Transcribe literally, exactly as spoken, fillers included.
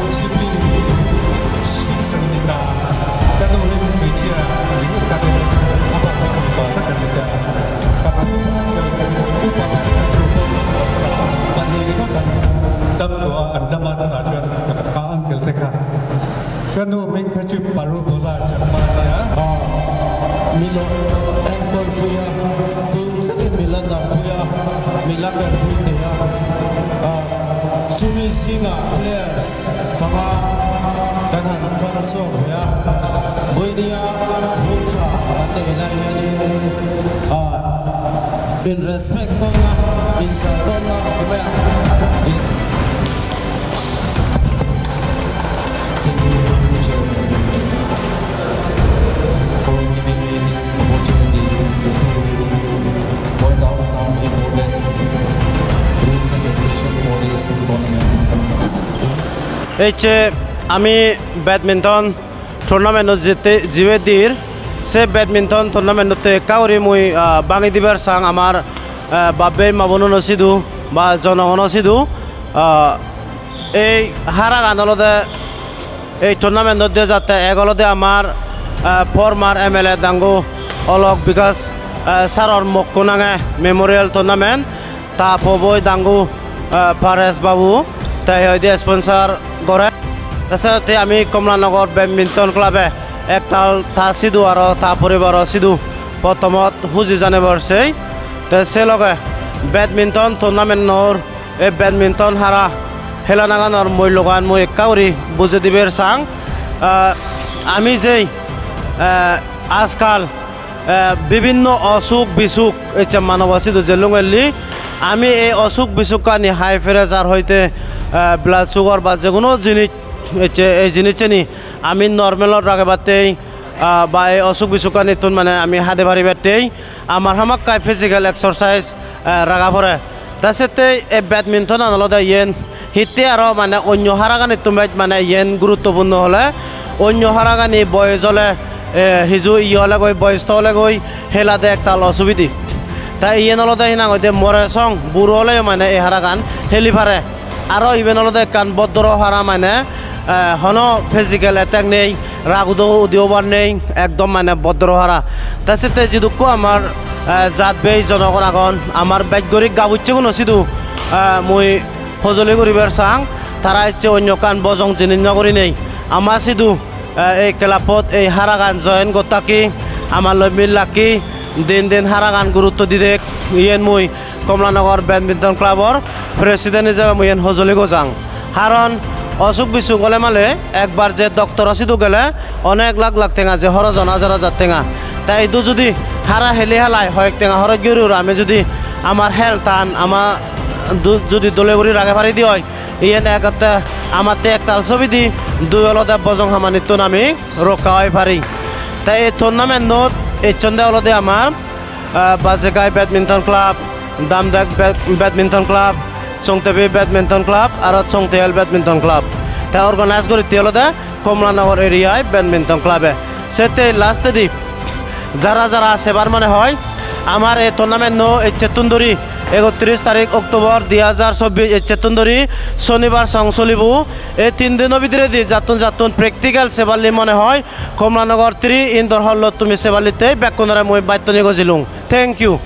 Sibling six anita kanu rim michia ringut kadu apa kadu mi pa kadu ka kapu angel upa par kachu ko pani ri katan dam ko andama na chuan ka angel te ka kanu min kachu paru bola chakma ya. Milo enkol puya tu kake mila da puya mila ka puya. Chumi singa players panga kanan kong so ya. Goidia huntra ate la yani. In respect tonna, in sa tonna, kaya. Thank you, Chairman, for giving me this opportunity to point out some important rules and regulation for this tournament. Ecche ami badminton tournament-o jitte jibe dir, se badminton tournament-otte ekka guri mui, ah, bangi dibar sang amar, ah, bab-bei ma-bonuno sidu ba jonogono sidu. Ah, ei haragan olode ei tournament-ot de jatte ek olode amar, ah, former M L A dangu Alok Bikash, ah, saror mokko nange memorial tournament. Ta poboi dangu, eh, Paresh Babu, te hoide sponsor gore. Te senotte ami Kamalanagar Badminton Club-e ektal ta sidu aro ta poribaro sidu pottomot huji janebor sei. Te se loge badminton tournament-or, ei badminton hara helanaganor mullogan mui ekka guri bujei dibar sang. Eh, ami jei, eh, ajkal eh, bibinno osuk bisuk ecche manobo sidu jellungelli. Ami ei osuk bisukkani high pressure hoite, eh, blood sugar ba jekono jinis ecche, ei jinisseni ami normal-ot ragebattei, ah, ba ei osuk bisukkanittun mane ami hade paribattei amar hamakkai physical exercise, eh, raga pore. Te sette ei badminton-an olode iyen hitte aro mane onyo haraganittun bej mane iyen guruttopurno hole onyo haragani boyos ole, eh, hiju iye olegoi, boyos to olegoi, helade ektal osubide. Te iyen olode hinang hoide more song, buro oleyo mane ei haragan heli pare. Aro iben olode ekkan boddoro hara mane, eh, hono physical attack nei, rag udo-, udi obar nei, ekdom mane boddoro hara. Te sette jidukko amar, eh, jat bei jonogon agon, amar bej guri gabuccheguno sidu, eh, mui hojoli guribar sang, tara ecche onyo ekkan bojong jinis no gurinei. Ama sidu, eh, ei club-ot ei haragan join gottakki, amar loi millakki, din din haragan gurutto didek, iyen mui Kamalanagar Badminton Club-or president ijebe mui iyen hojoli gojang. Haron osuk bisuk ole male ekbar je doctor-o sidu gele onek lakh lakh tenga je horoj on, hajar hajar tenga. Te idu judi hara heli halai hoyek tenga horoj guri guri ami judi amar health-an ama du-, judi dole guri rage paride oi, iyen ek atte amatte ektal subide, dui olode bojong hamanittun ami rokka oi pari. Te ei tournament-ot ecchonde olode amar, ah, Bajekai Badminton Club, Damdak Bad-, Badminton Club, Chongtebi Badminton Club, aro Chongteial Badminton Club. Te organize guritte olode Kamalanagar area-i badminton club-e. Sette last-edi jara jara sebar mone hoi, amar ei tournament-o ecchettun duri, ekotris tarik October dui hajar chobbish, ecchettun duri sonibar song solibo. Ei tin dino bidiredi jattun jattun practical seballi mone hoi, Kamalanagar three indoor hall-ot tumi seballitte bekkunore mui battoni gojilung. Thank you.